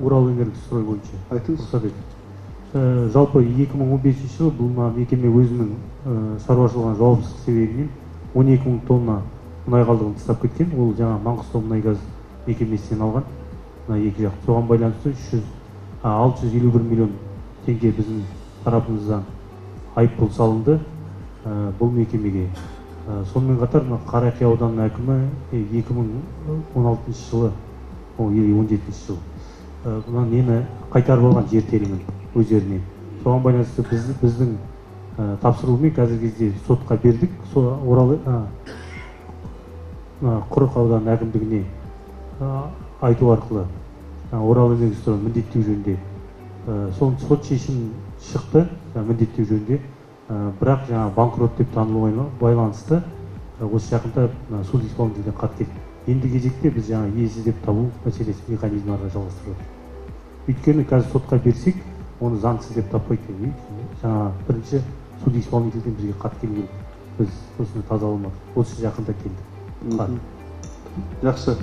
Уралэнергострой бойынша. Айтыңыз. Рұқсат етіңіз. Жалпы 2015 жылы бұл мына мекеме өзінің шаруашылығына жауапсыздық себебінен 12 мың тонна мұнай қалдығын тастап кеткен. Ол жаңа Маңғыстау мұнай-газ мекемесінен алған мына екі жақ. Соған байланысты 651 миллион теңге біздің тарапымыздан айыппұл салынды бұл мекемеге. Сонымен қатар мына Қарақия ауданының әкімі 2016 жылы, или 17 жылы мына нені қайтарып алған жер телімін өздеріне. Соған байланысты біздің тапсыруымен қазіргі кезде сотқа бердік. Сол Орал, Құрық ауданының әкімдігіне айту арқылы Уралэнергострой міндеттеу жөнінде сол сот шешім шықты, міндеттеу жөнінде, бірақ жаңа банкрот деп танылуына байланысты осы жақында суд исполнительден хат келді. Енді кезекте біз жаңа иесіз деп табу мәселесі механизмін ары жалғастырып жатырмыз. Өйткені қазір сотқа берсек, оны заңсыз деп таппайды екен. Жаңа бірінші суд исполнительден бізге хат келген, біз осыны тазаламадық. Осы жақында келді хат. Жақсы.